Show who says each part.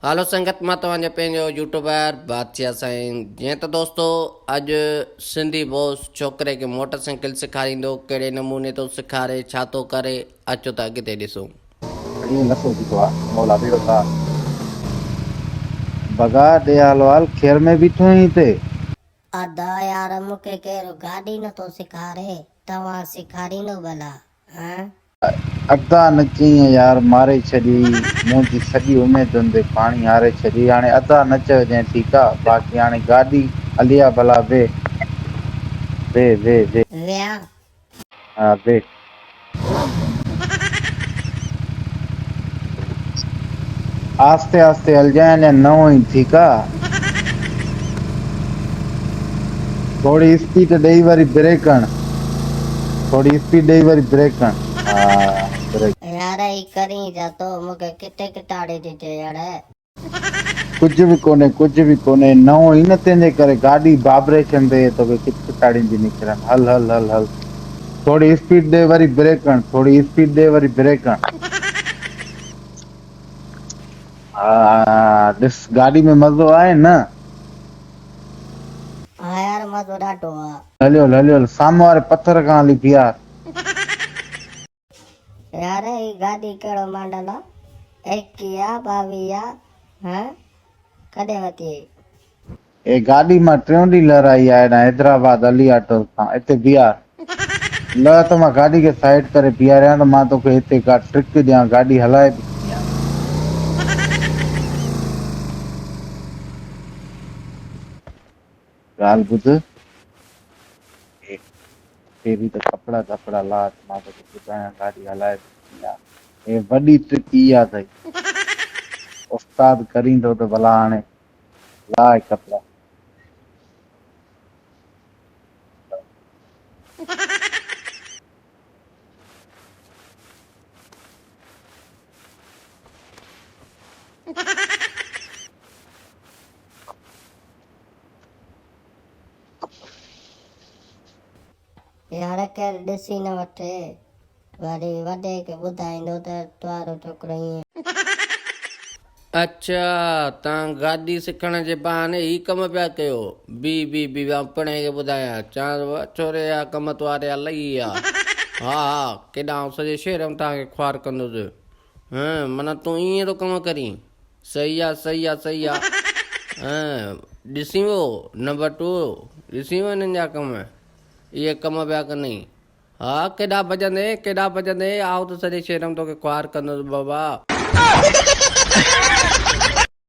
Speaker 1: هلو سنگت مان توهان جو پنهنجو يوٽيوبر بادشاهه سائين جيئن ته دوستو اڄ سنڌي بوس ڇوڪري کي موٽر سائيڪل سيکاريندو ڪهڙي نموني ٿو سيکاري ڇا ٿو ڪري اچو ته اڳتي ڏسون.
Speaker 2: ائين نه سوچيندو آ مولا ٻيڙو تار. بغا ڏي حال وال خير ۾ بيٺو آهين هتي.
Speaker 3: ادا يار مونکي ڪير گاڏي نٿو سيکاري توهان سيکاريندو ڀلا هان.
Speaker 2: ادا نه چئين يار ماري ڇڏيئي منهنجي سڄي اميدن تي پاڻي هاري ڇڏيئي هاڻي ادا نه چئجين ٺيڪ آ باقي هاڻي گاڏي هلي آ ڀلا وي وي وي وي.
Speaker 3: ويا.
Speaker 2: ها وي. آهستي آهستي هلجانء اڃا نئون آهين ٺيڪ آ. ٿوري اسپيڊ ڏئي وري بريڪ هڻ. ٿوري اسپيڊ ڏئي وري بريڪ هڻ. ها بريڪ.
Speaker 3: يار هي ڪرين ڇا ٿو مونکي ڪٿي ڪٽاڙي ٿي چئي اڙ.
Speaker 2: ڪجهه به ڪونهي ڪجهه به ڪونهي نئون آهين نه تنهنجي ڪري گاڏي بابريشن تي توکي ڪٿ ڪٽاڙيندي نڪرن هل هل هل هل ٿوري اسپيڊ ڏي وري بريڪ هڻ ٿوري اسپيڊ ڏي وري بريڪ هڻ. ها ڏس گاڏي ۾ مزو آهي نه.
Speaker 3: ها يار مزو ڏاڍو آ.
Speaker 2: هليو هل هليو هل سامهون واري پٿر کان هلي بيهار.
Speaker 3: يار هي گاڏي ڪهڙو ماڊل آ ايڪيهه آ ٻاويهه آ هان ڪڏهن ورتي هئي.
Speaker 2: هي گاڏي مان ٽيون ڏينهن لهرائي آ هيڏانهن حيدرآباد علي آٽوز کان اتي بيهار. لهه ته مان گاڏي کي سائيڊ ڪري بيهاريان ته مان توکي هتي ڪا ٽرڪ ڏيان گاڏي هلائي به ڪيئن. ڳالهه ٻڌ هي پهرين ته ڪپڙا ڌپڙا لاهه ته مان توکي ٻڌايان گاڏي هلائي به ڪيئن آ. هي وڏي ٽرڪ اها اٿئي. استاد ڪريندو ته ڀلا هاڻي لاهه ڪپڙا.
Speaker 3: يار ڪير ڏسي نه وٺي وري وڏي کي ٻڌائيندو ته توارو ڇوڪرو ائين.
Speaker 1: اڇا تان گاڏي سکڻ جي بهاني هي ڪم پيا ڪيو بي بي بي آئون پڻهين کي ٻڌايان چان ڇوري جا ڪم تواري جا لهي ويا ها ها ڪيڏانهن آئون سڄي شهر ۾ توهان کي خوار ڪندس هن معنيٰ تون ائين ٿو ڪم ڪرين صحيح آ صحيح آ صحيح آ هن ڏسين وو نمبر ٽو ڏسين وو هنن جا ڪم اهي ڪم پيا ڪنئي ها ڪيڏانهن ڀڄندين ڪيڏانهن ڀڄندين آئون ته سڄي شهر ۾ توکي خوار ڪندس بابا.